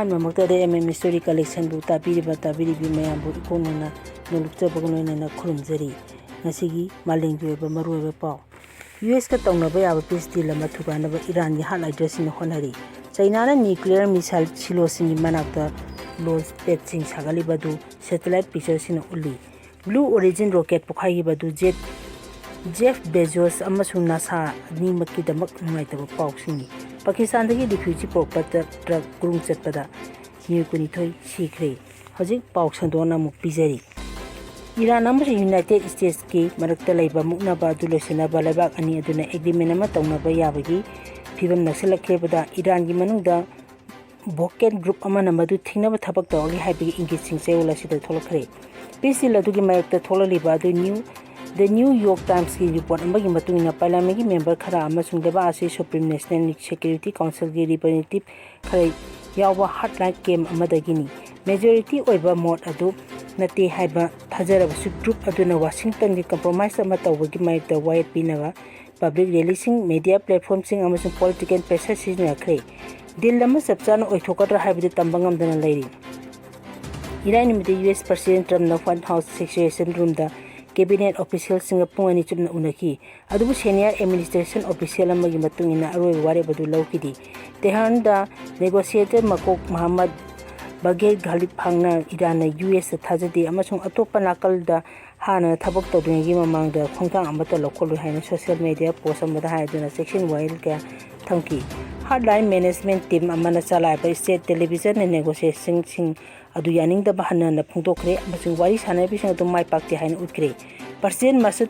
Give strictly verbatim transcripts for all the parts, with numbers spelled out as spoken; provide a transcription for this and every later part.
ꯑꯍꯥꯟꯕꯃꯛꯇꯗ M M Story Collectionꯕꯨ ꯇꯥꯕꯤꯔꯤꯕ ꯇꯥꯕꯤꯔꯤꯕꯤ ꯃꯌꯥꯝꯕꯨ ꯏꯀꯣꯛ ꯅꯣꯟꯅ ꯅꯣꯂꯨꯛꯆꯕꯒ ꯂꯣꯏꯅꯅ ꯈꯨꯔꯨꯝꯖꯔꯤ꯫ ꯉꯁꯤꯒꯤ ꯃꯥꯂꯦꯝꯒꯤ ꯑꯣꯏꯕ ꯃꯔꯨꯑꯣꯏꯕ ꯄꯥꯎ꯫ USꯀ ꯇꯧꯅꯕ ꯌꯥꯕ peace deal ꯑꯃ ꯊꯨꯒꯥꯏꯅꯕ ꯏꯔꯥꯟꯒꯤ hard lighterꯁꯤꯡꯅ ꯍꯣꯠꯅꯔꯤ꯫ ꯆꯩꯅꯥꯅ nuclear missile siloꯁꯤꯡꯒꯤ ꯃꯅꯥꯛꯇ launch padꯁꯤꯡ ꯁꯥꯒꯠꯂꯤꯕ ꯑꯗꯨ satellite pictureꯁꯤꯡꯅ ꯎꯠꯂꯤ꯫ Blue Origin rocket ꯄꯣꯈꯥꯏꯈꯤꯕ ꯑꯗꯨ Jeff Bezos ꯑꯃꯁꯨꯡ NASA ꯑꯅꯤꯃꯛꯀꯤꯗꯃꯛ ꯅꯨꯡꯉꯥꯏꯇꯕ ꯄꯥꯎꯁꯤꯡꯅꯤ꯫ ꯄꯥꯀꯤꯁꯇꯥꯟꯗꯒꯤ refugee ꯄꯨꯔꯛꯄ truck ꯀ꯭ꯔꯨꯡ ꯆꯠꯄꯗ ꯃꯤꯑꯣꯏ ꯀꯨꯟꯅꯤꯊꯣꯏ ꯁꯤꯈ꯭ꯔꯦ꯫ ꯍꯧꯖꯤꯛ ꯄꯥꯎ ꯁꯟꯗꯣꯛꯅ ꯑꯃꯨꯛ ꯄꯤꯖꯔꯤ꯫ ꯏꯔꯥꯟ ꯑꯃꯁꯨꯡ United Statesꯀꯤ ꯃꯔꯛꯇ ꯂꯩꯕ ꯃꯨꯛꯅꯕ ꯑꯗꯨ ꯂꯣꯏꯁꯤꯟꯅꯕ ꯂꯩꯕꯥꯛ ꯑꯅꯤ ꯑꯗꯨꯅ agreement ꯑꯃ ꯇꯧꯅꯕ ꯌꯥꯕꯒꯤ ꯐꯤꯕꯝ ꯅꯛꯁꯤꯜꯂꯛꯂꯤꯕꯗ ꯏꯔꯥꯟꯒꯤ ꯃꯅꯨꯡꯗ blockade group ꯑꯃꯅ ꯃꯗꯨ ꯊꯤꯡꯅꯕ ꯊꯕꯛ ꯇꯧꯔꯛꯂꯤ ꯍꯥꯏꯕꯒꯤ ꯏꯪꯒꯤꯠꯁꯤꯡ ꯆꯌꯣꯜ ꯑꯁꯤꯗ ꯊꯣꯛꯂꯛꯈ꯭ꯔꯦ꯫ Peace deal ꯑꯗꯨꯒꯤ ꯃꯥꯌꯣꯛꯇ ꯊꯣꯛꯂꯛꯂꯤꯕ ꯑꯗꯨ New The New York Timesꯀꯤ report ꯑꯃꯒꯤ ꯃꯇꯨꯡ ꯏꯟꯅ Parliamentꯀꯤ member ꯈꯔ ꯑꯃꯁꯨꯡ ꯂꯩꯕꯥꯛ ꯑꯁꯤ Supreme National Security Councilꯒꯤ representative ꯈꯔ ꯌꯥꯎꯕ hard line camp ꯑꯃꯗꯒꯤꯅꯤ꯫ Majority ꯑꯣꯏꯕ ꯃꯣꯠ ꯑꯗꯨ ꯅꯠꯇꯦ ꯍꯥꯏꯕ ꯊꯥꯖꯔꯕꯁꯨ group ꯑꯗꯨꯅ Washingtonꯒꯤ compromise ꯑꯃ ꯇꯧꯕꯒꯤ ꯃꯥꯌꯣꯛꯇ ꯋꯥꯌꯦꯠ ꯄꯤꯅꯕ public rallyꯁꯤꯡ, media platformꯁꯤꯡ ꯑꯃꯁꯨꯡ political pressure ꯁꯤꯖꯤꯟꯅꯈ꯭ꯔꯦ꯫ Deal ꯑꯃ ꯆꯞ ꯆꯥꯅ ꯑꯣꯏꯊꯣꯛꯀꯗ꯭ꯔꯥ ꯍꯥꯏꯕꯗꯨ ꯇꯝꯕ ꯉꯝꯗꯅ ꯂꯩꯔꯤ꯫ ꯏꯔꯥꯏ ꯅꯨꯃꯤꯠꯇ US President Trumpꯅ White House Situation Roomꯗ cabinet officialꯁꯤꯡꯒ ꯄꯨꯡ ꯑꯅꯤ ꯆꯨꯞꯅ ꯎꯅꯈꯤ꯫ ꯑꯗꯨꯕꯨ senior administration official ꯑꯃꯒꯤ ꯃꯇꯨꯡ ꯏꯟꯅ ꯑꯔꯣꯏꯕ ꯋꯥꯔꯦꯞ ꯑꯗꯨ ꯂꯧꯈꯤꯗꯦ꯫ Tehranꯗ negotiator ꯃꯀꯣꯛ Mohammad Bagheri Khalilzad ꯐꯥꯡꯅ ꯏꯔꯥꯟꯅ USꯇ ꯊꯥꯖꯗꯦ ꯑꯃꯁꯨꯡ ꯑꯇꯣꯞꯄ ꯅꯥꯀꯜꯗ ꯍꯥꯟꯅ ꯊꯕꯛ ꯇꯧꯗ꯭ꯔꯤꯉꯩꯒꯤ ꯃꯃꯥꯡꯗ ꯈꯣꯡꯊꯥꯡ ꯑꯃꯠꯇ ꯂꯧꯈꯠꯂꯣꯏ ꯍꯥꯏꯅ social media post ꯑꯃꯗ ꯍꯥꯏꯗꯨꯅ ꯆꯦꯛꯁꯤꯟ ꯋꯥꯌꯦꯜ ꯀꯌꯥ ꯊꯝꯈꯤ꯫ Hard line management team ꯑꯃꯅ ꯆꯂꯥꯏꯕ state televisionꯅ negotiationꯁꯤꯡ ꯑꯗꯨ ꯌꯥꯅꯤꯡꯗꯕ ꯍꯟꯅ ꯍꯟꯅ ꯐꯣꯡꯗꯣꯛꯈ꯭ꯔꯦ ꯑꯃꯁꯨꯡ ꯋꯥꯔꯤ ꯁꯥꯟꯅꯔꯤꯕꯁꯤꯡ ꯑꯗꯨ ꯃꯥꯏ ꯄꯥꯛꯇꯦ ꯍꯥꯏꯅ ꯎꯠꯈ꯭ꯔꯦ꯫ President Masoud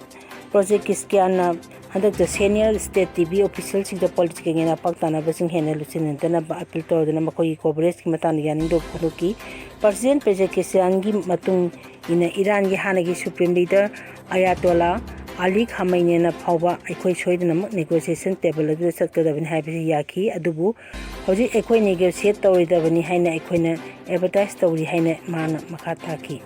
Pezeshkianꯅ ꯍꯟꯗꯛꯇ senior state TV officialꯁꯤꯡꯗ political ꯌꯦꯅꯥ ꯄꯥꯛ ꯇꯥꯅꯕꯁꯤꯡ ꯍꯦꯟꯅ ꯂꯨꯆꯤꯡꯅꯗꯅꯕ appeal ꯇꯧꯗꯨꯅ ꯃꯈꯣꯏꯒꯤ cooperation ꯒꯤ ꯃꯇꯥꯡꯗ ꯌꯥꯅꯤꯡꯗꯕ ꯐꯣꯡꯗꯣꯛꯈꯤ꯫ President Pezeshkianꯒꯤ ꯃꯇꯨꯡ ꯏꯟꯅ ꯏꯔꯥꯟꯒꯤ ꯍꯥꯟꯅꯒꯤ supreme leader Ayatollah Ali Khameneina ꯐꯥꯎꯕ ꯑꯩꯈꯣꯏ ꯁꯣꯏꯗꯅꯃꯛ negotiation table ꯑꯗꯨꯗ ꯆꯠꯀꯗꯕꯅꯤ ꯍꯥꯏꯕꯁꯤ ꯌꯥꯈꯤ, ꯑꯗꯨꯕꯨ ꯍꯧꯖꯤꯛ ꯑꯩꯈꯣꯏ negotiate ꯇꯧꯔꯣꯏꯗꯕꯅꯤ ꯍꯥꯏꯅ ꯑꯩꯈꯣꯏꯅ advertise ꯇꯧꯔꯤ ꯍꯥꯏꯅ ꯃꯥꯅ ꯃꯈꯥ ꯇꯥꯈꯤ꯫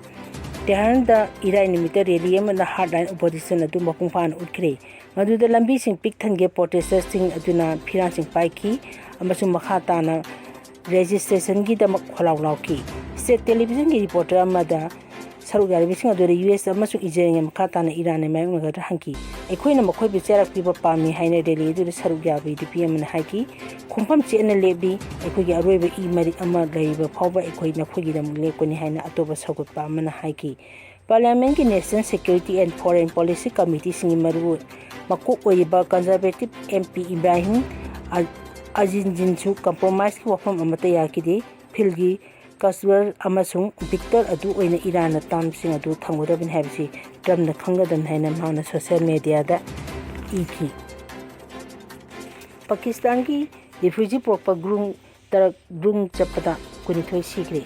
Tehranꯗ ꯏꯔꯥꯏ ꯅꯨꯃꯤꯠꯇ rally ꯑꯃꯅ hard line opposition ꯑꯗꯨ ꯃꯄꯨꯡ ꯐꯥꯅ ꯎꯠꯈ꯭ꯔꯦ, ꯃꯗꯨꯗ ꯂꯝꯕꯤꯁꯤꯡ ꯄꯤꯛ ꯊꯟꯒꯦ protesterꯁꯤꯡ ꯑꯗꯨꯅ ꯐꯤꯔꯥꯜꯁꯤꯡ ꯄꯥꯏꯈꯤ ꯑꯃꯁꯨꯡ ꯃꯈꯥ ꯇꯥꯅ registrationꯒꯤꯗꯃꯛ ꯈꯣꯜꯂꯥꯎ ꯂꯥꯎꯈꯤ꯫ State Televisionꯒꯤ reporter ꯑꯃꯗ ꯁꯔꯨꯛ ꯌꯥꯔꯤꯕꯁꯤꯡ ꯑꯗꯨꯗ ꯌꯨ ꯑꯦꯁ ꯑꯃꯁꯨꯡ ꯏꯖꯔꯦꯜꯒ ꯃꯈꯥ ꯇꯥꯅ ꯏꯔꯥꯟꯅ ꯃꯥꯌꯣꯛꯅꯒꯗ꯭ꯔꯥ ꯍꯪꯈꯤ꯫ "ꯑꯩꯈꯣꯏꯅ ꯃꯈꯣꯏꯕꯨ ꯆꯩꯔꯥꯛ ꯄꯤꯕ ꯄꯥꯝꯃꯤ" ꯍꯥꯏꯅ rally ꯑꯗꯨꯗ ꯁꯔꯨꯛ ꯌꯥꯕ ꯅꯨꯄꯤ ꯑꯃꯅ ꯍꯥꯏꯈꯤ꯫ "ꯈꯣꯡꯐꯝ ꯆꯦꯠꯅ ꯂꯦꯞꯂꯤ꯫ ꯑꯩꯈꯣꯏꯒꯤ ꯑꯔꯣꯏꯕ ꯏ ꯃꯔꯤꯛ ꯑꯃ ꯂꯩꯔꯤꯕ ꯐꯥꯎꯕ ꯑꯩꯈꯣꯏ ꯅꯈꯣꯏꯒꯤꯗꯃꯛ ꯂꯦꯞꯀꯅꯤ" ꯍꯥꯏꯅ ꯑꯇꯣꯞꯄ ꯁꯧꯒꯠꯄ ꯑꯃꯅ ꯍꯥꯏꯈꯤ꯫ Parliamentꯀꯤ National Security and Foreign Policy Committeeꯁꯤꯡꯒꯤ ꯃꯔꯨ ꯃꯀꯣꯛ ꯑꯣꯏꯔꯤꯕ Conservative M P ꯏꯕ꯭ꯔꯥꯍꯤꯝ ꯑ-, ꯑꯖꯤꯟꯖꯤꯟꯁꯨ compromiseꯀꯤ ꯋꯥꯐꯝ ꯑꯃꯠꯇ ꯌꯥꯈꯤꯗꯦ꯫ ꯐꯤꯜꯒꯤ ꯀꯁꯋꯔ ꯑꯃꯁꯨꯡ ꯚꯤꯛꯇꯔ ꯑꯗꯨ ꯑꯣꯏꯅ ꯏꯔꯥꯟꯅ termꯁꯤꯡ ꯑꯗꯨ ꯊꯝꯒꯗꯕꯅꯤ ꯍꯥꯏꯕꯁꯤ ꯇ꯭ꯔꯝꯞꯅ ꯈꯪꯒꯗꯕꯅꯤ ꯍꯥꯏꯅ ꯃꯍꯥꯛꯅ social mediaꯗ ꯏꯈꯤ꯫ ꯄꯥꯀꯤꯁꯇꯥꯟꯒꯤ refugee ꯄꯨꯔꯛꯄ ꯒ꯭ꯔꯨꯡ ꯇꯔꯛ ꯒ꯭ꯔꯨꯡ ꯆꯠꯄꯗ ꯀꯨꯟꯅꯤꯊꯣꯏ ꯁꯤꯈ꯭ꯔꯦ꯫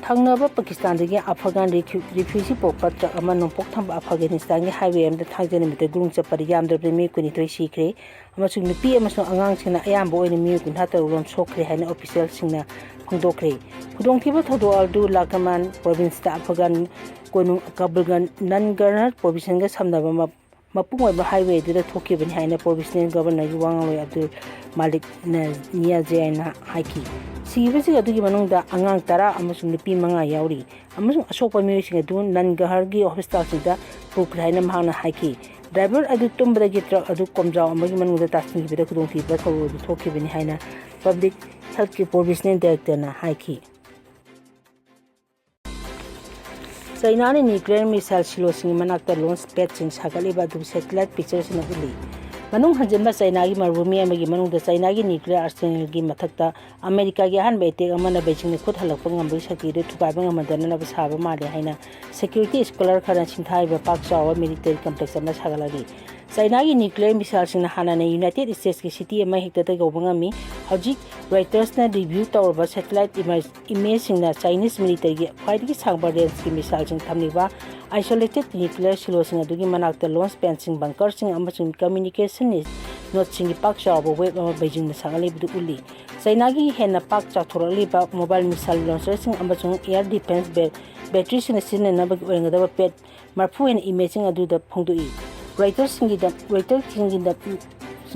ꯊꯪꯅꯕ ꯄꯥꯀꯤꯁꯇꯥꯟꯗꯒꯤ ꯑꯐꯒꯥꯟ ꯔꯤꯐ꯭ꯌꯨ-, refugee ꯄꯨꯔꯛꯄ ꯇ꯭ꯔꯛ ꯑꯃ ꯅꯣꯡꯄꯣꯛ ꯊꯪꯕ ꯑꯐꯒꯥꯅꯤꯁꯇꯥꯟꯒꯤ highway ꯑꯃꯗ ꯊꯥꯡꯖ ꯅꯨꯃꯤꯠꯇ ꯒ꯭ꯔꯨꯡ ꯆꯠꯄꯗ ꯌꯥꯝꯗ꯭ꯔꯕꯗ ꯃꯤ ꯀꯨꯟꯅꯤꯊꯣꯏ ꯁꯤꯈ꯭ꯔꯦ ꯑꯃꯁꯨꯡ ꯅꯨꯄꯤ ꯑꯃꯁꯨꯡ ꯑꯉꯥꯡꯁꯤꯡꯅ ꯑꯌꯥꯝꯕ ꯑꯣꯏꯅ ꯃꯤꯑꯣꯏ ꯀꯨꯟꯊ꯭ꯔꯥ ꯇꯔꯨꯛ ꯔꯣꯝ ꯁꯣꯛꯈ꯭ꯔꯦ ꯍꯥꯏꯅ officialꯁꯤꯡꯅ ꯐꯣꯡꯗꯣꯛꯈ꯭ꯔꯦ꯫ ꯈꯨꯗꯣꯡꯊꯤꯕ ꯊꯧꯗꯣꯛ ꯑꯗꯨ ꯂꯥꯀꯃꯥꯟ provinceꯇ ꯑꯐꯒꯥꯟ ꯀꯣꯅꯨꯡ ꯀꯥꯕꯨꯜꯒ ꯅꯟꯒꯔꯍꯔ provinceꯒ ꯁꯝꯅꯕ ꯃ-, ꯃꯄꯨꯡ ꯑꯣꯏꯕ highway ꯑꯗꯨꯗ ꯊꯣꯛꯈꯤꯕꯅꯤ ꯍꯥꯏꯅ provincial governorꯒꯤ ꯋꯥ ꯉꯥꯡꯂꯣꯏ ꯑꯕꯗꯨꯜ ꯃꯥꯂꯤꯛ ꯅ-, ꯅꯤꯌꯥꯖꯦꯅ ꯍꯥꯏꯈꯤ꯫ ꯁꯤꯕꯁꯤꯡ ꯑꯗꯨꯒꯤ ꯃꯅꯨꯡꯗ ꯑꯉꯥꯡ ꯇꯔꯥ ꯑꯃꯁꯨꯡ ꯅꯨꯄꯤ ꯃꯉꯥ ꯌꯥꯎꯔꯤ ꯑꯃꯁꯨꯡ ꯑꯁꯣꯛꯄ ꯃꯤꯑꯣꯏꯁꯤꯡ ꯑꯗꯨ ꯅꯟꯒꯍꯔꯒꯤ hospitalꯁꯤꯡꯗ ꯄꯨꯈ꯭ꯔꯦ ꯍꯥꯏꯅ ꯃꯍꯥꯛꯅ ꯍꯥꯏꯈꯤ꯫ Driver ꯑꯗꯨ ꯇꯨꯝꯕꯗꯒꯤ ꯇ꯭ꯔꯛ ꯑꯗꯨ ꯀꯣꯝꯖꯥꯎ ꯑꯃꯒꯤ ꯃꯅꯨꯡꯗ ꯇꯥꯁꯤꯟꯈꯤꯕꯗ ꯈꯨꯗꯣꯡꯊꯤꯕ ꯊꯧꯗꯣꯛ ꯑꯗꯨ ꯊꯣꯛꯈꯤꯕꯅꯤ ꯍꯥꯏꯅ Public Healthꯀꯤ provincial directorꯅ ꯍꯥꯏꯈꯤ꯫ ꯆꯩꯅꯥꯅ nuclear missile siloꯁꯤꯡꯒꯤ ꯃꯅꯥꯛꯇ launch padꯁꯤꯡ ꯁꯥꯒꯠꯂꯤꯕ ꯑꯗꯨ satellite pictureꯁꯤꯡꯅ ꯎꯠꯂꯤ꯫ ꯃꯅꯨꯡ ꯍꯟꯖꯤꯟꯕ ꯆꯩꯅꯥꯒꯤ ꯃꯔꯨꯚꯨꯃꯤ ꯑꯃꯒꯤ ꯃꯅꯨꯡꯗ ꯆꯩꯅꯥꯒꯤ nuclear arsenalꯒꯤ ꯃꯊꯛꯇ ꯑꯃꯦꯔꯤꯀꯥꯒꯤ ꯑꯍꯥꯟꯕ attack ꯑꯃꯅ ꯕꯩꯖꯤꯡꯅ ꯈꯨꯠ ꯍꯜꯂꯛꯄ ꯉꯝꯕꯒꯤ ꯁꯛꯇꯤ ꯑꯗꯨ ꯊꯨꯒꯥꯏꯕ ꯉꯝꯍꯟꯗꯅꯕ ꯁꯥꯕ ꯃꯥꯜꯂꯤ ꯍꯥꯏꯅ security scholar ꯈꯔꯅ ꯁꯤꯡꯊꯥꯔꯤꯕ ꯄꯥꯛ ꯆꯥꯎꯕ military complex ꯑꯃ ꯁꯥꯒꯠꯂꯛꯂꯤ꯫ ꯆꯩꯅꯥꯒꯤ nuclear missileꯁꯤꯡꯅ ꯍꯥꯟꯅꯅ United Statesꯀꯤ city ꯑꯃ ꯍꯦꯛꯇꯗ ꯌꯧꯕ ꯉꯝꯃꯤ꯫ ꯍꯧꯖꯤꯛ Reutersꯅ review ꯇꯧꯔꯕ satellite ima-, imageꯁꯤꯡꯅ Chinese militaryꯒꯤ ꯈ꯭ꯋꯥꯏꯗꯒꯤ ꯁꯥꯡꯕ rangeꯀꯤ missileꯁꯤꯡ ꯊꯝꯂꯤꯕ isolated nuclear siloꯁꯤꯡ ꯑꯗꯨꯒꯤ ꯃꯅꯥꯛꯇ launch padꯁꯤꯡ, bunkerꯁꯤꯡ ꯑꯃꯁꯨꯡ communication nodeꯁꯤꯡꯒꯤ ꯄꯥꯛ ꯆꯥꯎꯔꯕ web ꯑꯃ ꯕꯩꯖꯤꯡꯅ ꯁꯥꯒꯠꯂꯤꯕꯗꯨ ꯎꯠꯂꯤ꯫ ꯆꯩꯅꯥꯒꯤ ꯍꯦꯟꯅ ꯄꯥꯛ ꯆꯥꯎꯊꯣꯔꯛꯂꯤꯕ mobile missile launcherꯁꯤꯡ ꯑꯃꯁꯨꯡ air defense ba-, batteryꯁꯤꯡꯅ ꯁꯤꯖꯤꯟꯅꯅꯕꯒꯤ ꯑꯣꯏꯔꯝꯒꯗꯕ pad ꯃꯔꯐꯨ ꯍꯦꯟꯅ imageꯁꯤꯡ ꯑꯗꯨꯗ ꯐꯣꯡꯗꯣꯛꯏ꯫ Reutersꯁꯤꯡꯒꯤꯗ-, Reutersꯁꯤꯡꯒꯤꯗ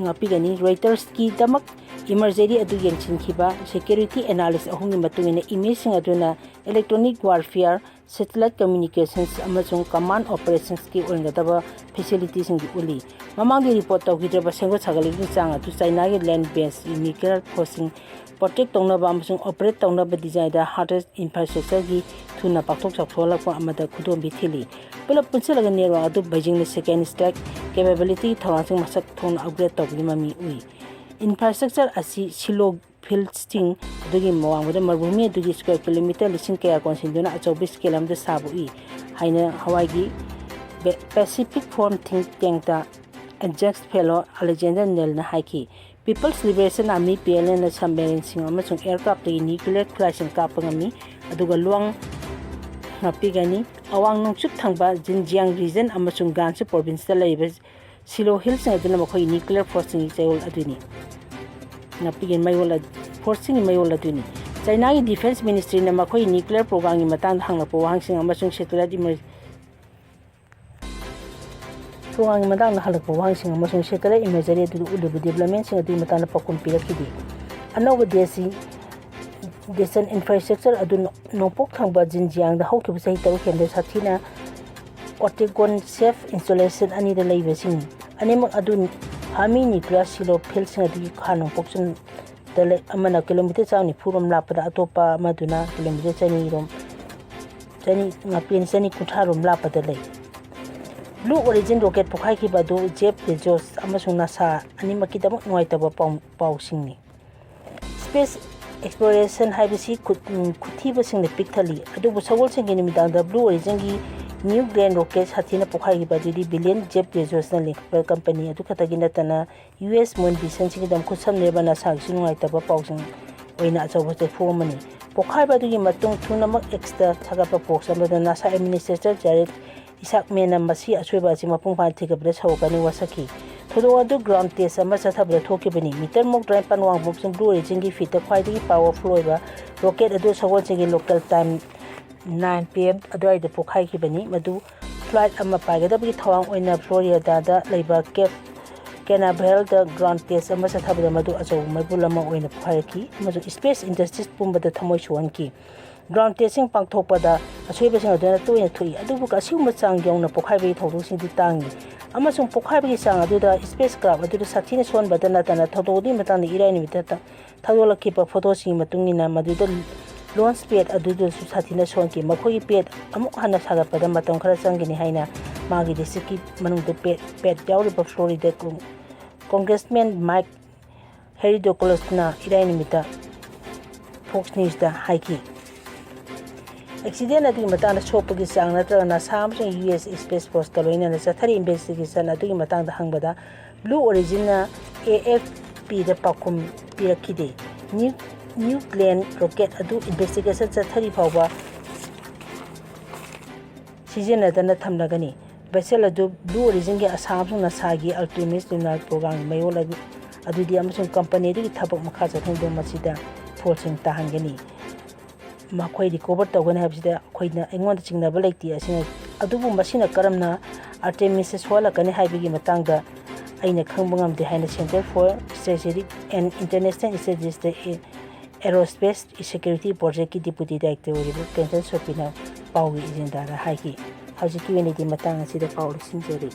ꯉꯥꯛꯄꯤꯒꯅꯤ꯫ Reutersꯀꯤꯗꯃꯛ ꯏꯃꯔꯖꯔꯤ ꯑꯗꯨ ꯌꯦꯡꯁꯤꯟꯈꯤꯕ ꯁꯦꯀ꯭ꯌꯨꯔꯤꯇꯤ ꯑꯦꯅꯥꯂꯤꯁ ꯑꯍꯨꯝꯒꯤ ꯃꯇꯨꯡ ꯏꯟꯅ, ꯏꯃꯦꯖꯁꯤꯡ ꯑꯗꯨꯅ electronic warfare, satellite communications ꯑꯃꯁꯨꯡ command operationsꯀꯤ ꯑꯣꯏꯒꯗꯕ facilityꯁꯤꯡꯗꯨ ꯎꯠꯂꯤ꯫ ꯃꯃꯥꯡꯗ ꯔꯤꯄꯣꯔꯠ ꯇꯧꯈꯤꯗ꯭ꯔꯕ ꯁꯦꯝꯒꯠ ꯁꯥꯒꯠꯂꯛꯄꯒꯤ ꯆꯥꯡ ꯑꯗꯨ ꯆꯥꯏꯅꯥꯒꯤ land baseꯀꯤ nuclear forceꯁꯤꯡ protect ꯇꯧꯅꯕ ꯑꯃꯁꯨꯡ operate ꯇꯧꯅꯕ designꯗ hardest infrastructureꯒꯤ ꯊꯨꯅ ꯄꯥꯛꯊꯣꯛ ꯆꯥꯎꯊꯣꯛꯍꯜꯂꯛꯄ ꯑꯃꯗ ꯈꯨꯗꯣꯝꯕꯤ ꯊꯤꯜꯂꯤ꯫ ꯄꯨꯂꯞ ꯄꯨꯟꯁꯤꯜꯂꯒ network ꯑꯗꯨ ꯕꯩꯖꯤꯡꯅ second strike capabilityꯒꯤ ꯊꯧꯔꯥꯡꯁꯤꯡ ꯃꯁꯛ ꯊꯣꯛꯅ upgrade ꯇꯧꯕꯒꯤ ꯃꯃꯤ ꯎꯏ꯫ Infrastructure ꯑꯁꯤ ꯁꯤꯂꯣ ꯐꯤꯜꯗꯁꯤꯡ ꯑꯗꯨꯒꯤ ꯃꯋꯥꯡꯗ ꯃꯔꯨꯚꯨꯃꯤ ꯑꯗꯨꯒꯤ square kilometre ꯂꯤꯁꯤꯡ ꯀꯌꯥ ꯀꯣꯟꯁꯤꯟꯗꯨꯅ ꯑꯆꯧꯕ scale ꯑꯃꯗ ꯁꯥꯕ ꯎꯏ ꯍꯥꯏꯅ ꯍꯋꯥꯏꯒꯤ ꯕꯦ-, Pacific Forum think tankꯇ adjunct fellow Alexander Nellꯅ ꯍꯥꯏꯈꯤ꯫ People's Liberation Army, PLAꯅ submarineꯁꯤꯡ ꯑꯃꯁꯨꯡ aircraftꯇꯒꯤ nuclear ꯈꯨꯠꯂꯥꯏꯁꯤꯡ ꯀꯥꯞꯄ ꯉꯝꯃꯤ, ꯑꯗꯨꯒ ꯂꯨꯋꯥꯡ ꯉꯥꯛꯄꯤꯒꯅꯤ꯫ ꯑꯋꯥꯡ ꯅꯣꯡꯆꯨꯞ ꯊꯪꯕ Xinjiang region ꯑꯃꯁꯨꯡ Gansu provinceꯇ ꯂꯩꯔꯤꯕ ꯁꯤꯂꯣ ꯍꯤꯜꯁꯤꯡ ꯑꯗꯨꯅ ꯃꯈꯣꯏꯒꯤ nuclear forceꯁꯤꯡꯒꯤ ꯆꯌꯣꯜ ꯑꯗꯨꯅꯤ꯫ ꯉꯥꯛꯄꯤꯒꯅꯤ ꯃꯌꯣꯜ ꯑꯗꯨ, forceꯁꯤꯡꯒꯤ ꯃꯌꯣꯜ ꯑꯗꯨꯅꯤ꯫ ꯆꯥꯏꯅꯥꯒꯤ defence ministryꯅ ꯃꯈꯣꯏꯒꯤ nuclear programꯒꯤ ꯃꯇꯥꯡꯗ ꯍꯪꯂꯛꯄ ꯋꯥꯍꯪꯁꯤꯡ ꯑꯃꯁꯨꯡ satellite emer-, programꯒꯤ ꯃꯇꯥꯡꯗ ꯍꯪꯂꯛꯄ ꯋꯥꯍꯪꯁꯤꯡ ꯑꯃꯁꯨꯡ satellite imagery ꯑꯗꯨꯗ ꯎꯠꯂꯤꯕ developmentꯁꯤꯡ ꯑꯗꯨꯒꯤ ꯃꯇꯥꯡꯗ ꯄꯥꯎꯈꯨꯝ ꯄꯤꯔꯛꯈꯤꯗꯦ꯫ ꯑꯅꯧꯕ ꯗꯦꯁꯤ ꯗꯦꯁꯟ infrastructure ꯑꯗꯨ ꯅꯣ-, ꯅꯣꯡꯄꯣꯛ ꯊꯪꯕ Xinjiangꯗ ꯍꯧꯈꯤꯕ ꯆꯍꯤ ꯇꯔꯨꯛ ꯍꯦꯟꯕꯗ ꯁꯥꯊꯤꯅ Octagon safe installation ꯑꯅꯤꯗ ꯂꯩꯕꯁꯤꯡ ꯑꯅꯤꯃꯛ ꯑꯗꯨ Hami nuclear silo fieldꯁꯤꯡ ꯑꯗꯨꯒꯤ ꯈꯥ ꯅꯣꯡꯄꯣꯛ ꯆꯤꯡꯗ ꯂꯩ, ꯑꯃꯅ kilometre ꯆꯥꯝ ꯅꯤꯐꯨ ꯔꯣꯝ ꯂꯥꯞꯄꯗ, ꯑꯇꯣꯞꯄ ꯑꯃꯗꯨꯅ kilometre ꯆꯅꯤ ꯔꯣꯝ, ꯆꯅꯤ, ꯉꯥꯛꯄꯤꯒꯅꯤ, ꯆꯅꯤ ꯀꯨꯟꯊ꯭ꯔꯥ ꯔꯣꯝ ꯂꯥꯞꯄꯗ ꯂꯩ꯫ Blue Origin rocket ꯄꯣꯈꯥꯏꯈꯤꯕ ꯑꯗꯨ Jeff Bezos ꯑꯃꯁꯨꯡ NASA ꯑꯅꯤꯃꯛꯀꯤꯗꯃꯛ ꯅꯨꯡꯉꯥꯏꯇꯕ ꯄꯥꯎ-, ꯄꯥꯎꯁꯤꯡꯅꯤ꯫ Space exploration ꯍꯥꯏꯕꯁꯤ ꯈꯨꯠ-, ꯎꯝ, ꯈꯨꯠꯊꯤꯕꯁꯤꯡꯅ ꯄꯤꯛꯊꯜꯂꯤ, ꯑꯗꯨꯕꯨ ꯁꯒꯣꯜꯁꯦꯟꯒꯤ ꯅꯨꯃꯤꯗꯥꯡꯗ Blue Originꯒꯤ New Glenn rocket ꯁꯥꯊꯤꯅ ꯄꯣꯈꯥꯏꯈꯤꯕ ꯑꯗꯨꯗꯤ billionaire Jeff Bezosꯅ ꯂꯤꯡꯈꯠꯄ company ꯑꯗꯨ ꯈꯛꯇꯒꯤ ꯅꯠꯇꯅ, U S moon missionꯁꯤꯡꯒꯤꯗꯃꯛ ꯈꯨꯠꯁꯝꯅꯔꯤꯕ NASAꯒꯤꯁꯨ ꯅꯨꯡꯉꯥꯏꯇꯕ ꯄꯥꯎꯁꯤꯡ ꯑꯣꯏꯅ ꯑꯆꯧꯕ ꯆꯩꯐꯨ ꯑꯃꯅꯤ꯫ ꯄꯣꯈꯥꯏꯕ ꯑꯗꯨꯒꯤ ꯃꯇꯨꯡ ꯊꯨꯅꯃꯛ Xꯇ ꯊꯥꯒꯠꯄ post ꯑꯃꯗ NASA administrator Jared Isaacmanꯅ ꯃꯁꯤ ꯑꯁꯣꯏꯕ ꯑꯁꯤ ꯃꯄꯨꯡ ꯐꯥꯅ ꯊꯤꯒꯠꯄꯗ ꯁꯧꯒꯠꯀꯅꯤ ꯋꯥꯁꯛꯈꯤ꯫ ꯊꯧꯗꯣꯛ ꯑꯗꯨ ground test ꯑꯃ ꯆꯠꯊꯕꯗ ꯊꯣꯛꯈꯤꯕꯅꯤ꯫ Meter ꯃꯨꯛ ꯇꯔꯥꯅꯤꯄꯥꯟ ꯋꯥꯡꯕ ꯑꯃꯁꯨꯡ Blue Originꯒꯤ fieldꯇ ꯈ꯭ꯋꯥꯏꯗꯒꯤ powerful ꯑꯣꯏꯕ rocket ꯑꯗꯨ ꯁꯒꯣꯜꯁꯦꯟꯒꯤ local time nine P M ꯑꯗꯨꯋꯥꯏꯗ ꯄꯣꯈꯥꯏꯈꯤꯕꯅꯤ꯫ ꯃꯗꯨ flight ꯑꯃ ꯄꯥꯏꯒꯗꯕꯒꯤ ꯊꯧꯔꯥꯡ ꯑꯣꯏꯅ Floridada ꯂꯩꯕ Cape ꯀꯦꯅꯥꯚꯦꯜꯗ ꯒ꯭ꯔꯥꯎꯟ ꯇꯦꯁ ꯑꯃ ꯆꯠꯊꯕꯗ ꯃꯗꯨ ꯑꯆꯧꯕ ꯃꯩꯕꯨꯜ ꯑꯃ ꯑꯣꯏꯅ ꯄꯣꯛꯍꯜꯂꯛꯈꯤ ꯑꯃꯁꯨꯡ ꯁ꯭ꯄꯦꯁ ꯏꯟꯗꯁꯇ꯭ꯔꯤꯁ ꯄꯨꯝꯕꯗ ꯊꯃꯣꯏ ꯁꯣꯛꯍꯟꯈꯤ꯫ ꯒ꯭ꯔꯥꯎꯟ ꯇꯦꯁꯁꯤꯡ ꯄꯥꯡꯊꯣꯛꯄꯗ ꯑꯁꯣꯏꯕꯁꯤꯡ ꯑꯗꯨꯅ ꯇꯣꯏꯅ ꯊꯣꯛꯏ, ꯑꯗꯨꯕꯨ ꯑꯁꯤꯒꯨꯝꯕ ꯆꯥꯡ ꯌꯧꯅ ꯄꯣꯛꯈꯥꯏꯕꯒꯤ ꯊꯧꯗꯣꯛꯁꯤꯡꯗꯤ ꯇꯥꯡꯏ꯫ ꯑꯃꯁꯨꯡ ꯄꯣꯛꯈꯥꯏꯕꯒꯤ ꯆꯥꯡ ꯑꯗꯨꯗ ꯁ꯭ꯄꯦꯁ ꯀ꯭ꯔꯥꯐ ꯑꯗꯨꯗ ꯁꯥꯊꯤꯅ ꯁꯣꯛꯍꯟꯕꯇ ꯅꯠꯇꯅ ꯊꯧꯗꯣꯛ ꯑꯗꯨꯒꯤ ꯃꯇꯥꯡꯗ ꯏꯔꯥꯏ ꯅꯨꯃꯤꯠꯇ ꯊꯥꯗꯣꯛꯂꯛꯈꯤꯕ ꯐꯣꯇꯣꯁꯤꯡꯒꯤ ꯃꯇꯨꯡ ꯏꯟꯅ ꯃꯗꯨꯗ ꯂꯣꯟꯆ ꯄꯦꯗ ꯑꯗꯨꯗꯁꯨ ꯁꯥꯊꯤꯅ ꯁꯣꯛꯍꯟꯈꯤ꯫ ꯃꯈꯣꯏꯒꯤ ꯄꯦꯗ ꯑꯃꯨꯛ ꯍꯟꯅ ꯁꯥꯒꯠꯄꯗ ꯃꯇꯝ ꯈꯔ ꯆꯪꯒꯅꯤ ꯍꯥꯏꯅ ꯃꯥꯒꯤ ꯗꯤꯁꯇ꯭ꯔꯤꯛꯀꯤ ꯃꯅꯨꯡꯗ ꯄꯦꯗ, ꯄꯦꯗ ꯌꯥꯎꯔꯤꯕ ꯐ꯭ꯂꯣꯔꯤꯗꯥ ꯀꯣꯡ-, ꯀꯣꯡꯒ꯭ꯔꯦꯁꯃꯦꯟ ꯃꯥꯏꯛ ꯍꯦꯔꯤꯗꯣꯀꯣꯂꯁꯅ ꯏꯔꯥꯏ ꯅꯨꯃꯤꯠꯇ ꯐꯣꯛꯁ ꯅ꯭ꯌꯨꯁꯇ ꯍꯥꯏꯈꯤ꯫ ꯑꯦꯛꯁꯤꯗꯦꯟ ꯑꯗꯨꯒꯤ ꯃꯇꯥꯡꯗ ꯁꯣꯛꯄꯒꯤ ꯆꯥꯡ ꯅꯠꯇ꯭ꯔꯒ ꯅꯥꯁꯥ ꯑꯃꯁꯨꯡ ꯌꯨ ꯑꯦꯁ ꯁ꯭ꯄꯦꯁ ꯐꯣꯔꯁꯀ ꯂꯣꯏꯅꯅ ꯆꯠꯊꯔꯤ ꯏꯟꯚꯦꯁꯇꯤꯒꯦꯁꯟ ꯑꯗꯨꯒꯤ ꯃꯇꯥꯡꯗ ꯍꯪꯕꯗ ꯕ꯭ꯂꯨ ꯑꯣꯔꯤꯖꯤꯟꯅ ꯑꯦ ꯑꯦꯐ ꯄꯤꯗ ꯄꯥꯎꯈꯨꯝ ꯄꯤꯔꯛꯈꯤꯗꯦ꯫ ꯅ꯭ꯌꯨ-, ꯅ꯭ꯌꯨꯀ꯭ꯂꯤꯌꯟ ꯔꯣꯀꯦꯠ ꯑꯗꯨ ꯏꯟꯚꯦꯁꯇꯤꯒꯦꯁꯟ ꯆꯠꯊꯔꯤ ꯐꯥꯎꯕ ꯁꯤꯖꯤꯟꯅꯗꯅ ꯊꯝꯂꯒꯅꯤ꯫ ꯚꯦꯁꯦꯜ ꯑꯗꯨ ꯕ꯭ꯂꯨ ꯑꯣꯔꯤꯖꯤꯟꯒꯤ ꯑꯁꯥ ꯑꯃꯁꯨꯡ ꯅꯥꯁꯥꯒꯤ ꯑꯜꯇꯤꯃꯤꯁ ꯂꯨꯅꯥꯔ ꯄ꯭ꯔꯣꯒ꯭ꯔꯥꯝꯒꯤ ꯃꯌꯣꯜ ꯑꯗꯨ, ꯑꯗꯨꯗꯤ ꯑꯃꯁꯨꯡ ꯀꯝꯄꯅꯤ ꯑꯗꯨꯒꯤ ꯊꯕꯛ ꯃꯈꯥ ꯆꯠꯊꯅꯕ ꯃꯁꯤꯗ ꯐꯣꯜꯁꯤꯡ ꯇꯥꯍꯟꯒꯅꯤ꯫ ꯃꯈꯣꯏ ꯔꯤꯀꯣꯚꯔ ꯇꯧꯒꯅꯤ ꯍꯥꯏꯕꯁꯤꯗ ꯑꯩꯈꯣꯏꯅ, ꯑꯩꯉꯣꯟꯗ ꯆꯤꯡꯅꯕ ꯂꯩꯇꯦ꯫ ꯑꯁꯤꯅ, ꯑꯗꯨꯕꯨ ꯃꯁꯤꯅ ꯀꯔꯝꯅ ꯑꯥꯔꯇꯦꯃꯤꯁꯁꯦ ꯁꯣꯛꯍꯜꯂꯛꯀꯅꯤ ꯍꯥꯏꯕꯒꯤ ꯃꯇꯥꯡꯗ ꯑꯩꯅ ꯈꯪꯕ ꯉꯝꯗꯦ ꯍꯥꯏꯅ Center for Strategic and International Studiesꯇ ꯑꯦꯔꯣꯁ꯭ꯄꯦꯁ ꯁꯦꯀ꯭ꯌꯨꯔꯤꯇꯤ ꯄ꯭ꯔꯣꯖꯦꯛꯀꯤ ꯗꯤꯄꯨꯇꯤ ꯗꯥꯏꯔꯦꯛꯇꯔ ꯑꯣꯏꯔꯤꯕ ꯀꯦꯟꯇꯟ ꯁꯣꯄꯤꯅ ꯄꯥꯎꯒꯤ ꯑꯦꯖꯦꯟꯗꯥꯗ ꯍꯥꯏꯈꯤ꯫ ꯍꯧꯖꯤꯛꯀꯤ ꯑꯣꯏꯅꯗꯤ ꯃꯇꯥꯡ ꯑꯁꯤꯗ ꯄꯥꯎ ꯂꯣꯏꯁꯤꯟꯖꯔꯤ꯫